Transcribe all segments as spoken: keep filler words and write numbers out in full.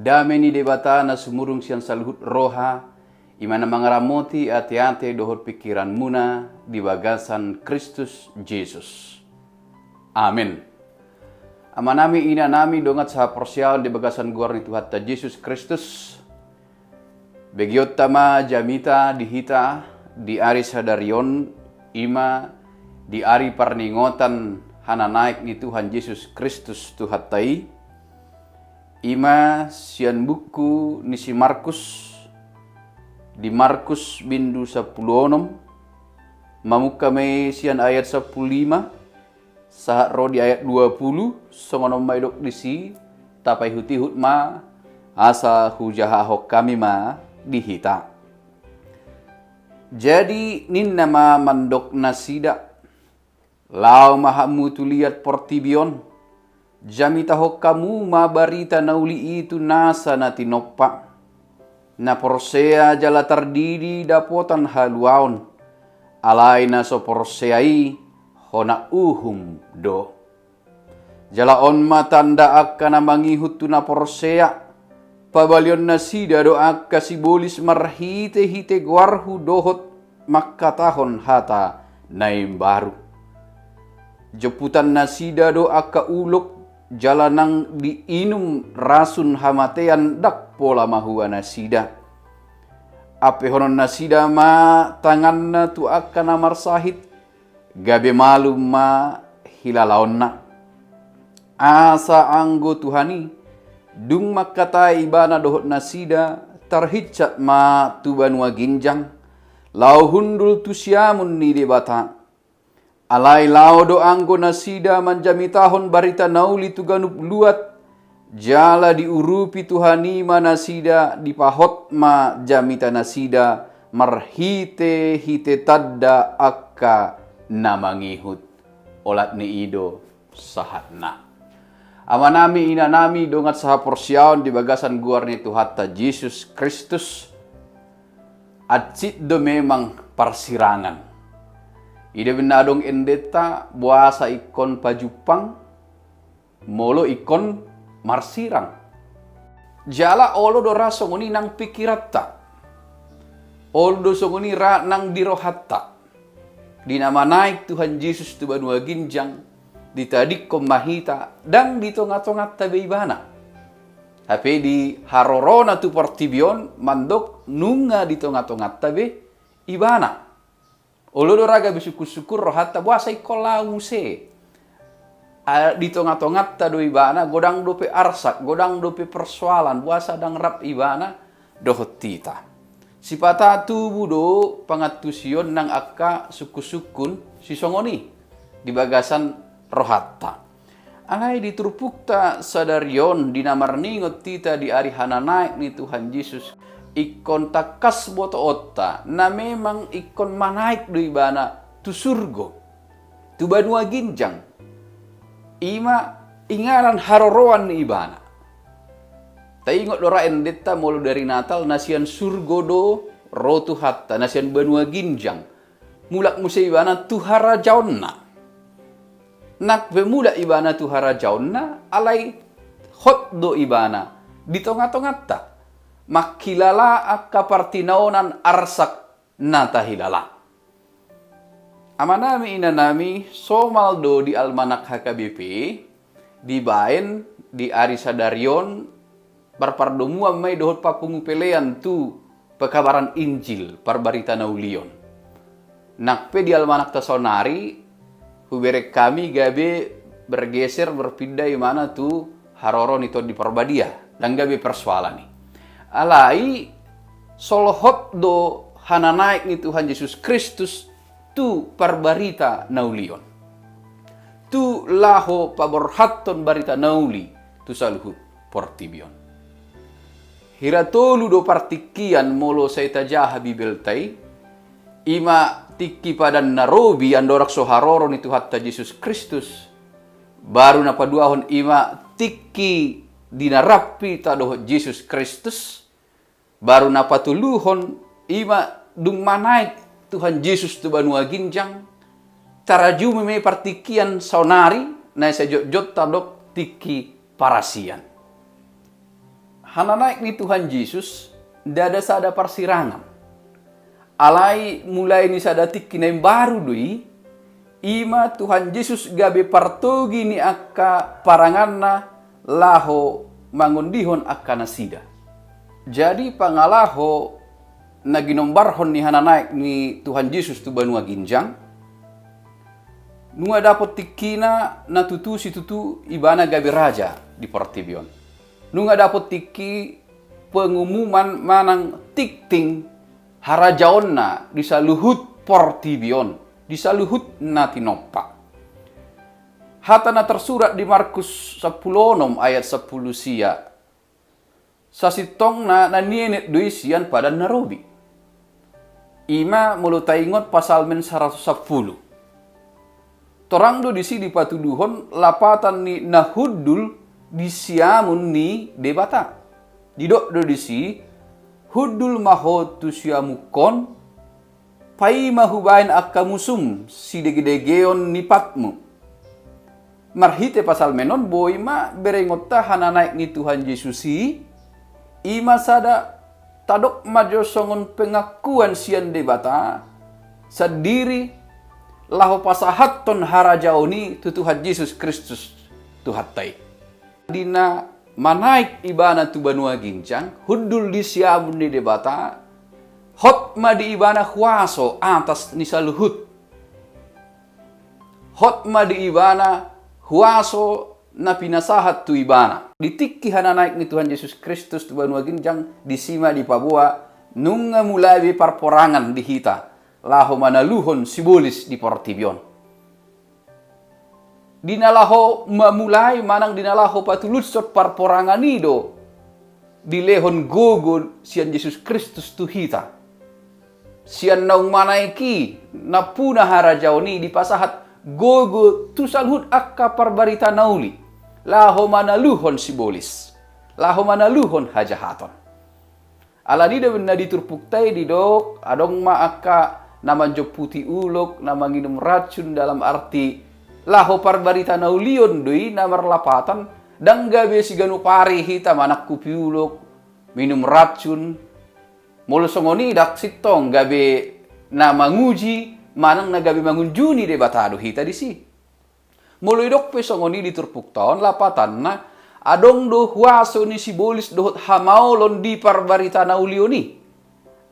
Dame ni Debata na sumurung sian saluhut roha, i ma na mangaramoti ateate dohot pingkiranmuna di bagasan Kristus Jesus. Amen. Amanami, inanami, dongan sahaporseaon di bagasan goar ni Tuhanta Jesus Kristus, begeonta ma jamita di hita di ari sadari on, i ma di ari parningotan hananaek ni Tuhan Jesus Kristus Tuhanta i, i ma sian buku ni si Markus, di Markus bindu sampulu onom, mamungka ma i sian ayat sampulu lima, sahat ro di ayat dua pulu, songon on ma didok disi, tapaihut-ihut ma, asa hujahahon hami ma di hita. Jadi ninna ma mandok nasida: Laho ma hamu tu liat portibi on, jamitahon hamu ma barita na uli i tu nasa na tinompa. Na porsea jala tardidi dapotan haluaon, alai na so porsea i hona uhum do. Jala on ma tanda angka na mangihut tu na porsea: Pabalion nasida do angka sibolis marhite-hite goarhu dohot mangkatahon hata na imbaru. Jomputan nasida do angka ulok, jala nang diinum rasun hamatean ndang pola mahua nasida. Ampehonon nasida ma tanganna tu angka na marsahit, gabe malum ma hilalaonna. Asa anggo Tuhan i, dung mangkatai ibana dohot nasida, tarhinsat ma tu banua ginjang, laho hundul tu siamun ni Debata. Alai laho do anggo nasida manjamitahon barita na uli tu ganup luat, jala diurupi Tuhan i ma nasida, dipahot ma jamita nasida marhite-hite tanda angka na mangihut. Olat ni i do sahatna. Amanami, inanami, dongan sahaporseaon di bagasan goar ni Tuhanta Jesus Kristus, hansit do memang parsirangan. I do umbahen na adong endenta, boasa ingkon pajumpang molo ingkon marsirang. Jala olo do ra songon i nang pingkiranta. Olo do songon i ra nang di rohanta. Di na manaek Tuhan Jesus tu banua ginjang, ditadingkon ma hita, ndang di tonga-tonganta be ibana. Hape di harorona tu portibi on mandok nunga di tonga-tonganta be ibana. Olo do ra gabe sungkun-sungkun rohanta, boasa ingkon laho muse. A, di tonga-tonganta do ibana, godang dope arsak, godang dope persoalan, boasa ndang rap ibana dohot hita. Sipata tubu do pangantusion nang angka sungkun-sungkun sisongon i di bagasan rohanta. Alai di turpukta sadari on, di na marningot hita di ari hananaek ni Tuhan Jesus, ingkon tangkas botoonta na memang ingkon manaek do ibana tu surgo, tu banua ginjang. I ma inganan haroroan ni ibana. Taingot do ra endenta molo di ari Natal, na sian surgo do ro Tuhanta, na sian banua ginjang. Mulak muse ibana tu harajaonna. Nang pe mulak ibana tu harajaonna, alai hot do ibana di tonga-tonganta, manghilala angka partinaonan arsak na tahilala. Amanami, inanami, somal do di almanak H K B P, dibaen di ari sadari on, marpardomuan ma i dohot papungu pelean tu pekabaran Injil, parbarita na uli on. Nang pe di almanakta saonari, hubereng hami gabe bergeser, berpindah ibana tu haroro ni Tondi Parbadia, ndang gabe persoalan i. Alai, solhot do hananaek ni Tuhan Jesus Kristus tu parbarita na uli on. Tu laho paborhathon barita na uli tu saluhut portibi on. Hira tolu do partingkian molo sai tajaha Bibelta i, i ma tingki padan na robi andorang so haroro ni Tuhanta Jesus Kristus, baru na paduahon i ma tingki di na rap hita dohot Jesus Kristus, baru na patoluhon i ma dung manaek Tuhan Jesus tu banua ginjang, tarajumi ma i partingkian saonari, na sai jotjot tadok tingki parasian. Hananaek ni Tuhan Jesus ndada sada parsirangan. Alai mulai ni sada tingki na imbaru do i, i ma Tuhan Jesus gabe partogi ni angka paranganna laho mangondihon angka nasida. Jadi pangalaho na ginombarhon ni hananaek ni Tuhan Jesus tu banua ginjang, nunga dapot tingkina na tutu situtu ibana gabe raja di portibi on. Nunga dapot tingki pengumuman manang tingting harajaonna di saluhut portibi on, di saluhut na tinompa. Hata na tersurat di Markus sampulu onom ayat sampulu sia. Sasintongna na nienet do i sian padan na robi. I ma molo taingot Psalmen saratus sampulu. Torang do disi dipatuduhon lapatan ni na hundul di siamun ni Debata. Didok do disi, hundul ma ho tu siamungkon, paima hubaen angka musum sidegedegeon ni patmu. Marhite Psalmen on boi ma berengonta hananaek ni Tuhan Jesus i, i ma sada tadok ma jo songon pengakuan sian Debata sandiri laho pasahathon harajaon i tu Tuhan Jesus Kristus Tuhanta i. Di na manaek ibana tu banua ginjang, hundul di siamun ni Debata, hot ma di ibana huaso atas ni saluhut. Hot ma di ibana huaso na pinasahat tu ibana. Di tingki hananaek ni Tuhan Jesus Kristus tu banua ginjang, disi ma dipaboa nunga mulai be parporangan di hita laho manaluhon sibolis di portibi on. Di na laho mamulai manang di na laho patulushon parporangan i do dilehon gogo sian Jesus Kristus tu hita. Sian naung manaek i nampuna harajaon i dipasahat gogo tu saluhut angka parbarita na uli laho manaluhon sibolis, laho manaluhon hajahaton. Alani do na di turpukta i didok, adong ma angka na manjomputi ulok, na manginum racun, dalam arti laho parbarita na ulion do i na marlapatan, ndang gabe siganup ari hita manangkupi ulok, minum racun. Molo songon i ndang sintong gabe na manguji manang na gabe mangunjuni Debata do hita disi. Molo idok pe songon i di turpukta on, lapatanna adong do huaso ni sibolis dohot hamaolon di parbarita na ulion i.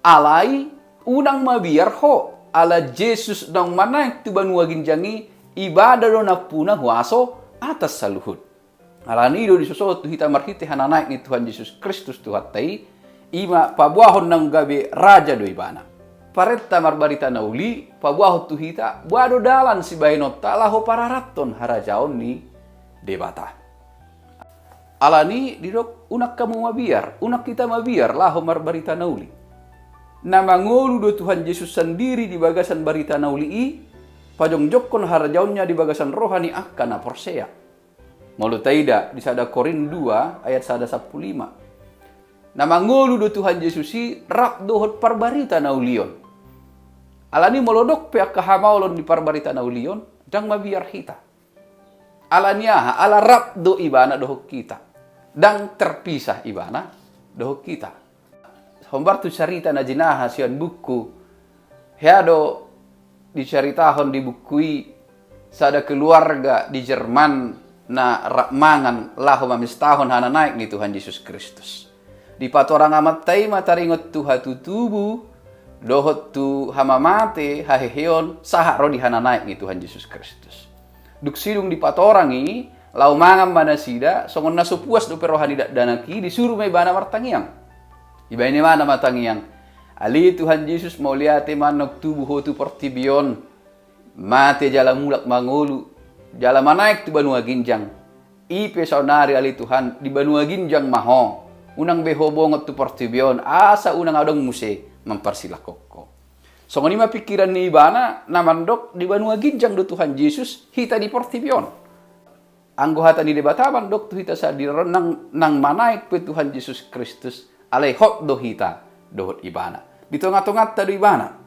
Alai unang mabiar ho, ala Jesus naung manaek tu banua ginjang i, ibana do nampuna huaso atas saluhut. Alani i do disosohon tu hita marhite hananaek ni Tuhan Jesus Kristus Tuhanta i, i ma paboahon naung gabe raja do ibana. Parenta marbarita na uli paboahon tu hita boha do dalan sibahenonta laho pararathon harajaon ni Debata. Alani i didok, unang hamu mabiar, unang hita mabiar laho marbarita na uli. Na mangolu do Tuhan Jesus sandiri di bagasan barita na uli i, pajongjongkon harajaonNa di bagasan roha ni angka na porsea. Molo taida di sada Korint dua ayat sada sampulu lima. Na mangolu do Tuhan Jesus i rap dohot parbarita na ulion. Alani molo dok pe angka hamaolon di parbarita na ulion, ndang mabiar hita. Alani aha? Ala rap do ibana dohot hita. Ndang terpisah ibana dohot hita. Hombar tu carita na jinaha sian buku, hea do dicaritahon di buku i sada keluarga di Jerman na rap mangan laho mamestahon hananaek ni Tuhan Jesus Kristus. Dipatorang amanta i ma taringot tu hatutubu dohot tu hamamate, haheheon, sahat ro di hananaek ni Tuhan Jesus Kristus. Dung sidung dipatorang i, laho mangan ma nasida, songon na so puas dope roha ni dakdanak i, disuru ma ibana martangiang. Dibahen ibana ma tangiang, ale Tuhan Jesus, mauliate ma naung tubu Ho tu portibi on, mate jala mulak mangolu, jala manaek tu banua ginjang. I pe saonari ale Tuhan, di banua ginjang ma Ho, unang be Ho bongot tu portibi on, asa unang adong muse mamparsilangkon Ho. Songon i ma pingkiran ni ibana na mandok di banua ginjang do Tuhan Jesus, hita di portibi on. Anggo hata ni Debata mandok tu hita sadiri, naung, naung manaek pe Tuhan Jesus Kristus, alai hot do hita dohot ibana. Di tongatonganta do ibana.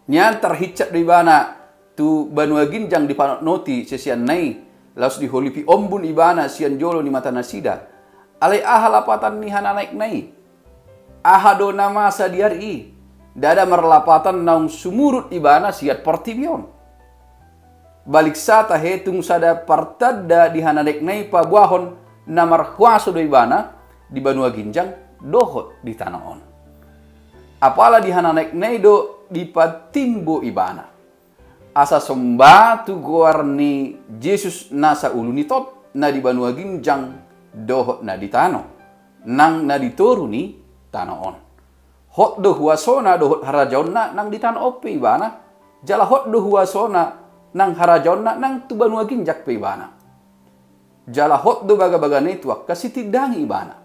Nian tarhinsat do ibana tu banua ginjang dipanotnoti siseanna i, laos diholipi ombun ibana sian jolo ni mata nasida. Alai aha lapatan ni hananaekna i? Aha do na masa di ari i? Ndada marlapatan naung sumurut ibana sian portibi on. Balik sa tahe tung sada partanda di hananaekna i paboahon na marhuaso do ibana di banua ginjang dohot di tano on. Apala di hananaekna i do dipatimbo ibana. Asa somba tu goar ni Jesus nasa ulu ni tot na di banua ginjang dohot na di tano, nang na di toru ni tano on. Hot do huasona dohot harajaonna nang di tano on pe ibana, jala hot do huasona nang harajaonna nang tu banua ginjang pe ibana. Jala hot do bagabagana i tu angka sitindangi ibana.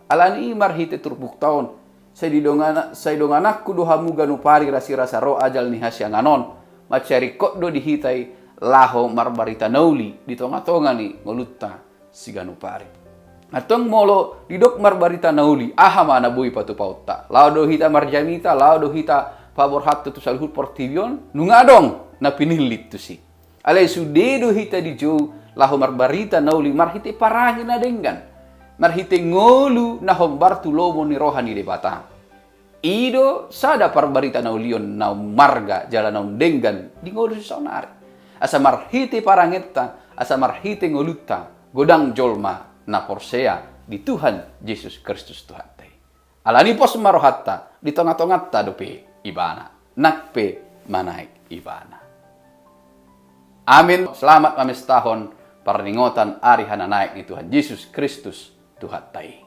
Alani i marhite turpukta on, sai didongana-, sai dongananku do hamu ganup ari rasirasa ro ajal ni hasiangan on, mansai ringkot do di hita i laho marbarita na uli di tongatonga ni ngolunta siganup ari. Antong molo didok marbarita na uli, aha ma na boi patupaonta? Laho do hita marjamita, laho do hita paborhathon tu saluhut portibi on? Nunga adong na pinillit tusi. Alai sude do hita dijou laho marbarita na uli marhite parange na denggan, marhite ngolu na hombar tu lomo ni roha ni Debata. I do sada parbarita na ulion na ummarga jala na umdenggan di ngolu saonari. Asa marhite parangenta, asa marhite ngolunta, godang jolma na porsea di Tuhan Jesus Kristus Tuhanta i. Alani pos ma rohanta, di tongatonganta dope Ibana, nang pe manaek Ibana. Amin. Selamat mamestahon parningotan ari hananaek ni Tuhan Jesus Kristus Tuhanta i.